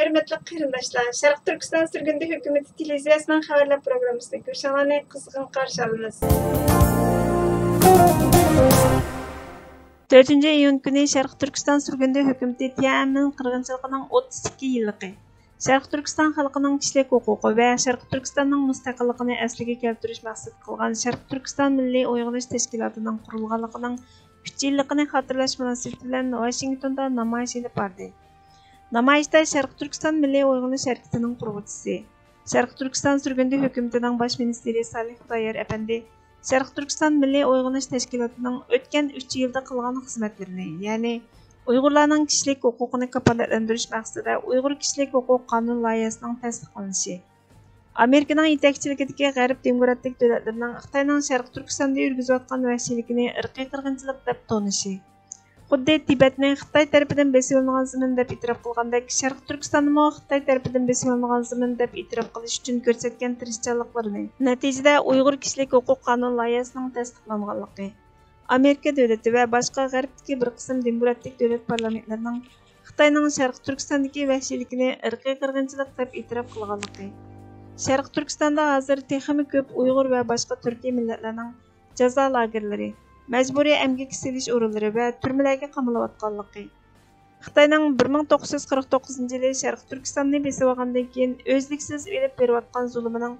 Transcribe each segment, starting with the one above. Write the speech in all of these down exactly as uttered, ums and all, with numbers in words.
ھۆرمەتلىك قېرىنداشلار، شەرقىي تۈركىستان سۈرگۈندە ھۆكۈمىتى تېلېۋىزىيەسىنىڭ خەۋەرلەر پروگراممىسىنى كۆرۈشۈڭلارنى قىزغىن قارشى ئالىمىز. تۆتىنچى ئىيۇن كۈنى شەرقىي تۈركىستان سۈرگۈندە ھۆكۈمىتى تيەنئەنمېن قىرغىنچىلىقىنىڭ ئوتتۇز ئىككى يىللىقى، شەرقىي تۈركىستان خەلقىنىڭ كىشىلىك ھوقۇقى ۋە شەرقىي تۈركىستاننىڭ مۇستەقىللىقىنى ئەسلىگە كەلتۈرۈش مەقسىتى قىلغان شەرقىي تۈركىستان مىللىي ئويغىنىش تەشكىلاتىنىڭ قۇرۇلغانلىقىنىڭ ئۈچ يىللىقىنى خاتىرىلەش مۇناسىۋىتى بىلەن ۋاشىنگتوندا نامايىش ئېلىپ باردى. نامايىشتا شەرقىي تۈركىستان مىللىي ئويغىنىش ھەرىكىتىنىڭ قۇرغۇچىسى، شەرقىي تۈركىستان سۈرگۈندە ھۆكۈمىتىنىڭ باش مىنىستىرى سالىھ خۇدايار ئەپەندى شەرقىي تۈركىستان مىللىي ئويغىنىش تەشكىلاتىنىڭ ئۆتكەن ئۈچ يىلدا قىلغان خىزمەتلىرىنى، يەنى ئۇيغۇرلارنىڭ كىشىلىك ھوقۇقىنى كاپالەتلەندۈرۈش مەقسىتىدە ئۇيغۇر كىشىلىك ھوقۇق قانۇن لايىھەسىنىڭ تەستىقلىنىشى، ئامېرىكىنىڭ يېتەكچىلىكىدىكى غەرب دېموكراتىك دۆلەتلىرىنىڭ خىتاينىڭ شەرقىي تۈركىستاندا يۈرگۈزۈۋاتقان ۋەھشىيلىكىنى ئىرقىي قىرغىنچىلىق دەپ تونۇشى، خۇددى تىبەتنى خىتاي تەرىپىدىن بېسىۋېلىنغان زېمىن دەپ ئېتىراپ قىلغاندەك، شەرقىي تۈركىستاننىمۇ خىتاي تەرىپىدىن بېسىۋېلىنغان زېمىن دەپ ئېتىراپ قىلىش ئۈچۈن كۆرسەتكەن تىرىشچانلىقلىرىنى، نەتىجىدە ئۇيغۇر كىشىلىك ھوقۇق قانۇن لايىھەسىنىڭ تەستىقلانغانلىقى، ئامېرىكا دۆلىتى ۋە باشقا غەربتىكى بىر قىسىم دېموكراتىك دۆلەت پارلامېنتلىرىنىڭ خىتاينىڭ شەرقىي تۈركىستاندىكى ۋەھشىيلىكىنى ئىرقىي قىرغىنچىلىق دەپ ئېتىراپ قىلغانلىقى، شەرقىي تۈركىستاندا ھازىر تېخىمۇ كۆپ ئۇيغۇر ۋە باشقا تۈركىي مىللەتلەرنىڭ جازا لاگېرلىرى، مەجبۇرىي ئەمگەككە سېلىش ئورۇنلىرى ۋە تۈرمىلەرگە قامىلىۋاتقانلىقى، خىتاينىڭ بىر مىڭ توققۇز يۈز قىرىق توققۇزىنچى يىلى شەرقىي تۈركىستاننى بېسىۋالغاندىن كېيىن ئۈزلۈكسىز ئېلىپ بېرىۋاتقان زۇلۇمىنىڭ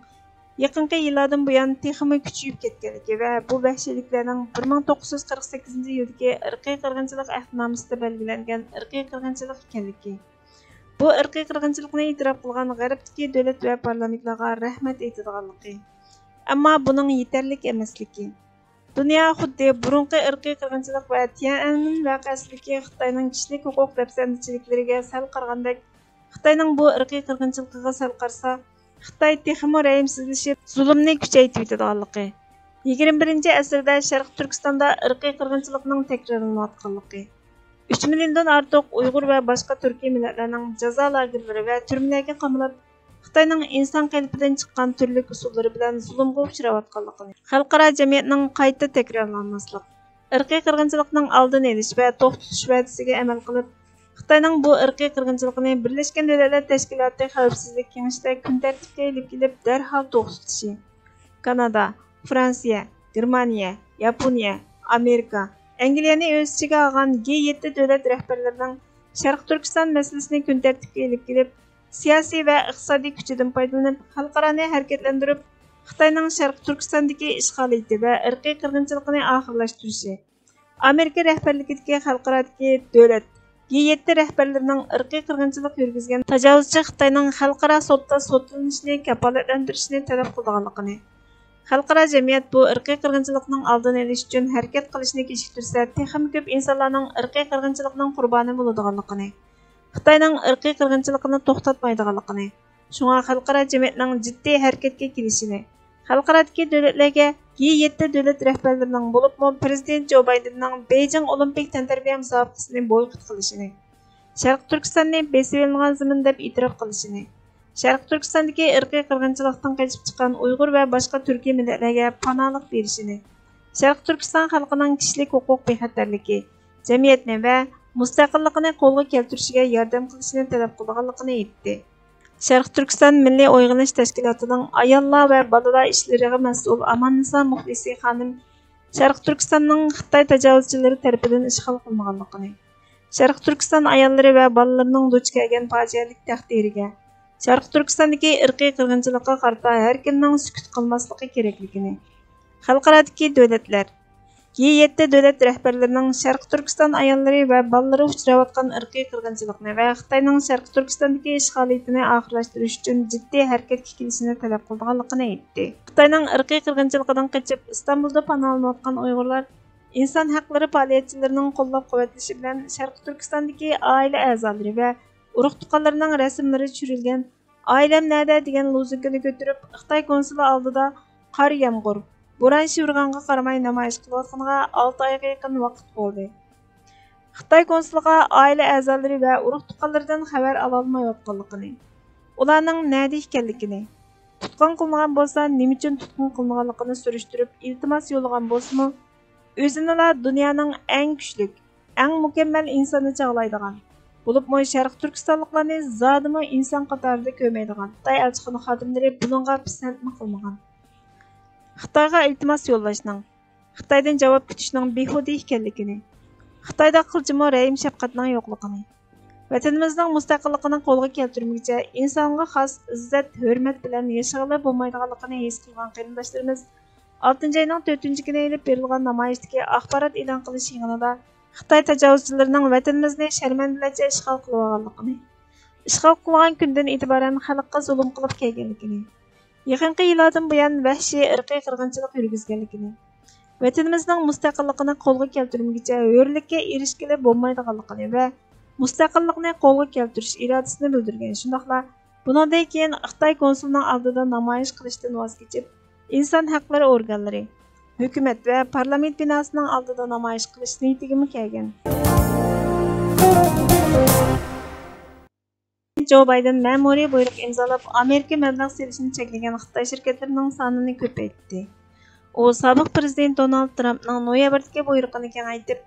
يېقىنقى يىللاردىن بۇيان تېخىمۇ كۈچىيىپ كەتكەنلىكى ۋە بۇ ۋەھشىيلىكلەرنىڭ بىر مىڭ توققۇز يۈز قىرىق سەككىزىنچى يىلدىكى ئىرقىي قىرغىنچىلىق ئەھدىنامىسىدا بەلگىلەنگەن ئىرقىي قىرغىنچىلىق ئىكەنلىكى، بۇ ئىرقىي قىرغىنچىلىقنى ئېتىراپ قىلغان غەربتىكى دۆلەت ۋە پارلامېنتلارغا رەھمەت ئېيتىدىغانلىقى، ئەمما بۇنىڭ يېتەرلىك ئەمەسلىكى، دۇنيا خۇددى بۇرۇنقى ئىرقىي قىرغىنچىلىق ۋە تيەنئەنمېن ۋەقەسىدىكى خىتاينىڭ كىشىلىك ھوقۇق دەپسەندىچىلىكلىرىگە سەل قارىغاندەك، خىتاينىڭ بۇ ئىرقىي قىرغىنچىلىقىغا سەل قارىسا، خىتاي تېخىمۇ رەھىمسىزلىشىپ، زۇلۇمنى كۈچەيتىۋېتىدىغانلىقى، يىگىرمە بىرىنچى ئەسىردە شەرقىي تۈركىستاندا ئىرقىي قىرغىنچىلىقنىڭ تەكرارلىنىۋاتقانلىقى، ئۈچ مىليوندىن ئارتۇق ئۇيغۇر ۋە باشقا تۈركىي مىللەتلەرنىڭ جازا لاگېرلىرى ۋە تۈرمىلەرگە قامىلىپ، خىتاينىڭ ئىنسان قېلىپىدىن چىققان تۈرلۈك ئۇسۇللىرى بىلەن زۇلۇمغا ئۇچراۋاتقانلىقىنى، خەلقئارا جەمئىيەتنىڭ قايتا تەكرارلانماسلىق، ئىرقىي قىرغىنچىلىقنىڭ ئالدىنى ئېلىش ۋە توختىتىش ۋەدىسىگە ئەمەل قىلىپ، خىتاينىڭ بۇ ئىرقىي قىرغىنچىلىقىنى بىرلەشكەن دۆلەتلەر تەشكىلاتى خەۋپسىزلىك كېڭىشىدە كۈن تەرتىپكە ئېلىپ كېلىپ، دەرھال توختىتىشى، كانادا، فرانسىيە، گېرمانىيە، ياپونىيە، ئامېرىكا، ئەنگلىيەنى ئۆز ئىچىگە ئالغان گې يەتتە دۆلەت رەھبەرلىرىنىڭ شەرقىي تۈركىستان مەسىلىسىنى كۈن تەرتىپكە ئېلىپ كېلىپ، سىياسىي ۋە ئىقتىسادىي كۈچىدىن پايدىلىنىپ، خەلقئارانى ھەرىكەتلەندۈرۈپ، خىتاينىڭ شەرقىي تۈركىستاندىكى ئىشغالىيىتى ۋە ئىرقىي قىرغىنچىلىقىنى ئاخىرلاشتۇرۇشى، ئامېرىكا رەھبەرلىكىدىكى خەلقئارادىكى دۆلەت، گې يەتتە رەھبەرلىرىنىڭ ئىرقىي قىرغىنچىلىق يۈرگۈزگەن تاجاۋۇزچى خىتاينىڭ خەلقئارا سوتتا سوتلىنىشىنى كاپالەتلەندۈرۈشىنى تەلەپ قىلىدىغانلىقىنى، خەلقئارا جەمئىيەت بۇ ئىرقىي قىرغىنچىلىقنىڭ ئالدىنى ئېلىش ئۈچۈن ھەرىكەت قىلىشنى كېچىكتۈرسە، تېخىمۇ كۆپ ئىنسانلارنىڭ ئىرقىي قىرغىنچىلىقنىڭ قۇربانى بولىدىغانلىقىنى، خىتاينىڭ ئىرقىي قىرغىنچىلىقىنى توختاتمايدىغانلىقىنى، شۇڭا خەلقئارا جەمئىيەتنىڭ جىددىي ھەرىكەتكە كېلىشىنى، خەلقئارادىكى دۆلەتلەرگە گې يەتتە دۆلەت رەھبەرلىرىنىڭ، بولۇپمۇ پىرېزىدېنت جو بايدېننىڭ بېيجىڭ ئولىمپىك تەنتەربىيە مۇسابىقىسىنى بويكوت قىلىشىنى، شەرقىي تۈركىستاننى بېسىۋېلىنغان زېمىن دەپ ئېتىراپ قىلىشىنى، شەرقىي تۈركىستاندىكى ئىرقىي قىرغىنچىلىقتىن قېچىپ چىققان ئۇيغۇر ۋە باشقا تۈركىي مىللەتلەرگە پاناھلىق بېرىشىنى، شەرقىي تۈركىستان خەلقىنىڭ كىشىلىك ھوقۇق بىخەتەرلىكى، جەمئىيەتنى ۋە مۇستەقىللىقىنى قولغا كەلتۈرۈشىگە ياردەم قىلىشىنى تەلەپ قىلىدىغانلىقىنى ئېيتتى. شەرقىي تۈركىستان مىللىي ئويغىنىش تەشكىلاتىنىڭ ئاياللار ۋە بالىلار ئىشلىرىغا مەسئۇل ئاماننىسا مۇخلىسى خانىم شەرقىي تۈركىستاننىڭ خىتاي تاجاۋۇزچىلىرى تەرىپىدىن ئىشغال قىلىنغانلىقىنى، شەرقىي تۈركىستان ئاياللىرى ۋە بالىلىرىنىڭ دۇچ كەلگەن پاجىئەلىك تەقدىرىگە، شەرقىي تۈركىستاندىكى ئىرقىي قىرغىنچىلىققا قارىتا ھەر كىمنىڭ سۈكۈت قىلماسلىقى كېرەكلىكىنى، خەلقئارادىكى دۆلەتلەر، گې يەتتە دۆلەت رەھبەرلىرىنىڭ شەرقىي تۈركىستان ئاياللىرى ۋە بالىلىرى ئۇچراۋاتقان ئىرقىي قىرغىنچىلىقنى ۋە خىتاينىڭ شەرقىي تۈركىستاندىكى ئىشغالىيىتىنى ئاخىرلاشتۇرۇش ئۈچۈن جىددىي ھەرىكەتكە كېلىشىنى تەلەپ قىلىدىغانلىقىنى ئېيتتى. خىتاينىڭ ئىرقىي قىرغىنچىلىقىدىن قېچىپ، ئىستانبۇلدا پاناھلىنىۋاتقان ئۇيغۇرلار ئىنسان ھەقلىرى پائالىيەتچىلىرىنىڭ قوللاپ-قۇۋۋەتلىشى بىلەن شەرقىي تۈركىستاندىكى ئائىلە ئەزالىرى ۋە ئۇرۇق-تۇغقانلىرىنىڭ رەسىملىرى چۈشۈرۈلگەن ئائىلەم نەدە دېگەن لوزۇنكىنى كۆتۈرۈپ، خىتاي كونسۇلى ئالدىدا قار يامغۇر، بوران شىۋىرغانغا قارىماي نامايىش قىلىۋاتقىنىغا ئالتە ئايغا يېقىن ۋاقىت بولدى. خىتاي كونسۇلىغا ئائىلە ئەزالىرى ۋە ئۇرۇق-تۇغقانلىرىدىن خەۋەر ئالالمايۋاتقانلىقىنى، ئۇلارنىڭ نەدە ئىكەنلىكىنى، تۇتقۇن قىلىنغان بولسا، نېمە ئۈچۈن تۇتقۇن قىلىنغانلىقىنى سۈرۈشتۈرۈپ، ئىلتىماس يوللىغان بولسىمۇ، ئۆزىنىلا دۇنيانىڭ ئەڭ كۈچلۈك، ئەڭ مۇكەممەل ئىنساننى چاغلايدىغان، بولۇپمۇ شەرقىي تۈركىستانلىقلارنى زادىمۇ ئىنسان قاتارىدا كۆرمەيدىغان خىتاي ئەلچىخانا خادىملىرى بۇنىڭغا پىسەنتمۇ قىلمىغان. خىتايغا ئىلتىماس يوللاشنىڭ، خىتايدىن جاۋاب كۈتۈشنىڭ بىھۇدە ئىكەنلىكىنى، خىتايدا قىلچىمۇ رەھىم-شەپقەتنىڭ يوقلۇقىنى، ۋەتىنىمىزنىڭ مۇستەقىللىقىنى قولغا كەلتۈرمىگۈچە ئىنسانغا خاس ئىززەت، ھۆرمەت بىلەن ياشىغىلى بولمايدىغانلىقىنى ھېس قىلغان قېرىنداشلىرىمىز ئالتىنچى ئاينىڭ تۆتىنچى كۈنى ئېلىپ بېرىلغان نامايىشتىكى ئاخبارات ئېلان قىلىش يىغىنىدا خىتاي تاجاۋۇزچىلىرىنىڭ ۋەتىنىمىزنى شەرمەندىلەرچە ئىشغال قىلىۋالغانلىقىنى، ئىشغال قىلغان كۈندىن ئېتىبارەن خەلققە زۇلۇم قىلىپ كەلگەنلىكىنى، يېقىنقى يىللاردىن بۇيان ۋەھشىي ئىرقىي قىرغىنچىلىق يۈرگۈزگەنلىكىنى، ۋەتىنىمىزنىڭ مۇستەقىللىقىنى قولغا كەلتۈرمىگۈچە ھۆرلۈككە ئېرىشكىلى بولمايدىغانلىقىنى ۋە مۇستەقىللىقنى قولغا كەلتۈرۈش ئىرادىسىنى بىلدۈرگەن. شۇنداقلا بۇنىڭدىن كېيىن خىتاي كونسۇلىنىڭ ئالدىدا نامايىش قىلىشتىن ۋاز كېچىپ، ئىنسان ھەقلىرى ئورگانلىرى، ھۆكۈمەت ۋە پارلامېنت بىناسىنىڭ ئالدىدا نامايىش قىلىش نىيىتىگىمۇ كەلگەن. جو بايدېن مەمۇرىي بۇيرۇق ئىمزالاپ، ئامېرىكا مەبلەغ سېلىشنى چەكلىگەن خىتاي شىركەتلىرىنىڭ سانىنى كۆپەيتتى. ئۇ سابىق پىرېزىدېنت دونالد ترامپنىڭ نويابىردىكى بۇيرۇقىنى كېڭەيتىپ،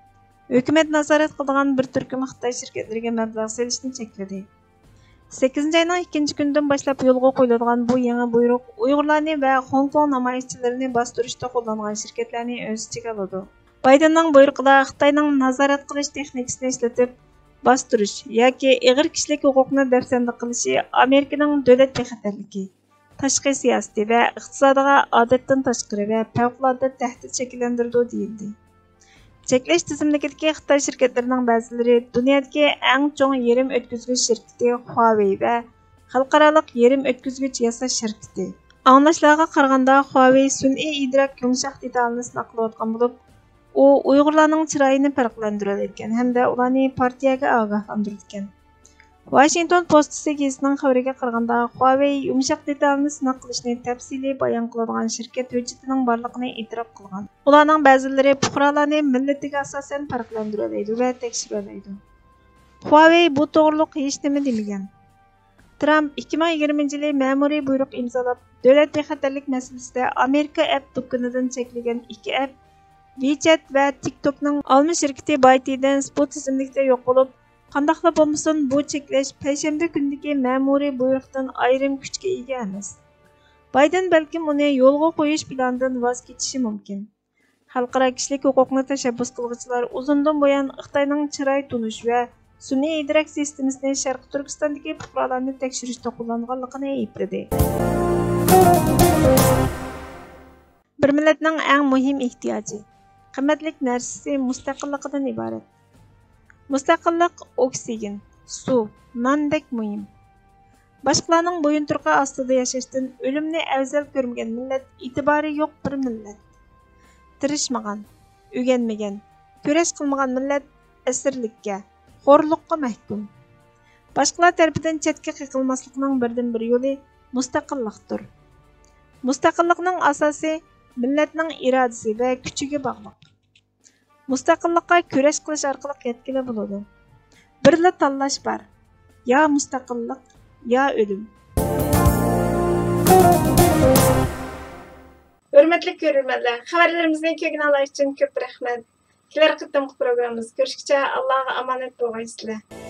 ھۆكۈمەت نازارەت قىلىدىغان بىر تۈركۈم خىتاي شىركەتلىرىگە مەبلەغ سېلىشنى چەكلىدى. سەككىزىنچى ئاينىڭ ئىككىنچى كۈنىدىن باشلاپ يولغا قويۇلىدىغان بۇ يېڭى بۇيرۇق ئۇيغۇرلارنى ۋە خوڭكوڭ نامايىشچىلىرىنى باستۇرۇشتا قوللانغان شىركەتلەرنى ئۆز ئىچىگە ئالىدۇ. بايدېننىڭ بۇيرۇقىدا خىتاينىڭ نازارەت قىلىش تېخنىكىسىنى ئىشلىتىپ، باستۇرۇش ياكى ئېغىر كىشىلىك ھوقۇقنى دەپسەندە قىلىشى ئامېرىكىنىڭ دۆلەت بىخەتەرلىكى، تاشقى سىياسىتى ۋە ئىقتىسادىغا ئادەتتىن تاشقىرى ۋە پەۋقۇلئاددە تەھدىت شەكىللەندۈرىدۇ، دېيىلدى. چەكلەش تىزىملىكىدىكى خىتاي شىركەتلىرىنىڭ بەزىلىرى دۇنيادىكى ئەڭ چوڭ يېرىم ئۆتكۈزگۈچ شىركىتى خۇاۋېي ۋە خەلقئارالىق يېرىم ئۆتكۈزگۈچ ياساش شىركىتى. ئاڭلاشلارغا قارىغاندا، خۇاۋېي سۈنئىي ئىدراك يۇمشاق دېتالىنى سىناق قىلىۋاتقان بولۇپ، ئۇ ئۇيغۇرلارنىڭ چىرايىنى پەرقلەندۈرەلەيدىكەن ھەمدە ئۇلارنى پارتىيەگە ئاگاھلاندۇرىدىكەن. ۋاشىنگتون پوستىسى گېزىتىنىڭ خەۋىرىگە قارىغاندا، خۇاۋېي يۇمشاق دېتالنى سىناق قىلىشنى تەپسىلىي بايان قىلىدىغان شىركەت ھۆججىتىنىڭ بارلىقىنى ئېتىراپ قىلغان. ئۇلارنىڭ بەزىلىرى پۇقرالارنى مىللىتىگە ئاساسەن پەرقلەندۈرەلەيدۇ ۋە تەكشۈرەلەيدۇ. خۇاۋېي بۇ توغرۇلۇق ھېچنېمە دېمىگەن. ترامپ ئىككى مىڭ يىگىرمىنچى يىلى مەمۇرىي بۇيرۇق ئىمزالاپ، دۆلەت بىخەتەرلىك مەسىلىسىدە ئامېرىكا ئەپ دۇكىنىدىن چەكلىگەن ئىككى ئەپ، ۋىچەت ۋە تىك توكنىڭ ئالما شىركىتى بايتىدېنس بۇ تىزىملىكتە يوق بولۇپ، قانداقلا بولمىسۇن، بۇ چەكلەش پەيشەنبە كۈنىدىكى مەمۇرىي بۇيرۇقتىن ئايرىم كۈچكە ئىگە ئەمەس. بايدېن بەلكىم ئۇنى يولغا قويۇش پىلانىدىن ۋاز كېچىشى مۇمكىن. خەلقئارا كىشىلىك ھوقۇقنى تەشەببۇس قىلغۇچىلار ئۇزۇندىن بۇيان خىتاينىڭ چىراي تونۇش ۋە سۈنئىي ئىدراك سىستېمىسىنى شەرقىي تۈركىستاندىكى پۇقرالارنى تەكشۈرۈشتە قوللانغانلىقىنى ئەيىبلىدى. بىر مىللەتنىڭ ئەڭ مۇھىم ئېھتىياجى، قىممەتلىك نەرسىسى مۇستەقىللىقىدىن ئىبارەت. مۇستەقىللىق ئوكسىگېن، سۇ، ناندەك مۇھىم. باشقىلارنىڭ بويۇنتۇرۇقى ئاستىدا ياشاشتىن ئۆلۈمنى ئەۋزەل كۆرمىگەن مىللەت ئېتىبارى يوق بىر مىللەت. تىرىشمىغان، ئۆگەنمىگەن، كۈرەش قىلمىغان مىللەت ئەسىرلىككە، خورلۇققا مەھكۇم. باشقىلار تەرىپىدىن چەتكە قېقىلماسلىقنىڭ بىردىنبىر يولى مۇستەقىللىقتۇر. مۇستەقىللىقنىڭ ئاساسى مىللەتنىڭ ئىرادىسى ۋە كۈچىگە باغلىق. مۇستەقىللىققا كۈرەش قىلىش ئارقىلىق يەتكىلى بولىدۇ. بىرلا تاللاش بار، يا مۇستەقىللىق، يا ئۆلۈم. ھۆرمەتلىك كۆرۈرمەنلەر، خەۋەرلىرىمىزنى كۆرگىنىڭلار ئۈچۈن كۆپ رەھمەت. كېلەر قېتىمقى پروگراممىمىزدا كۆرۈشكىچە ئاللاغا ئامانەت بولغايسىلەر.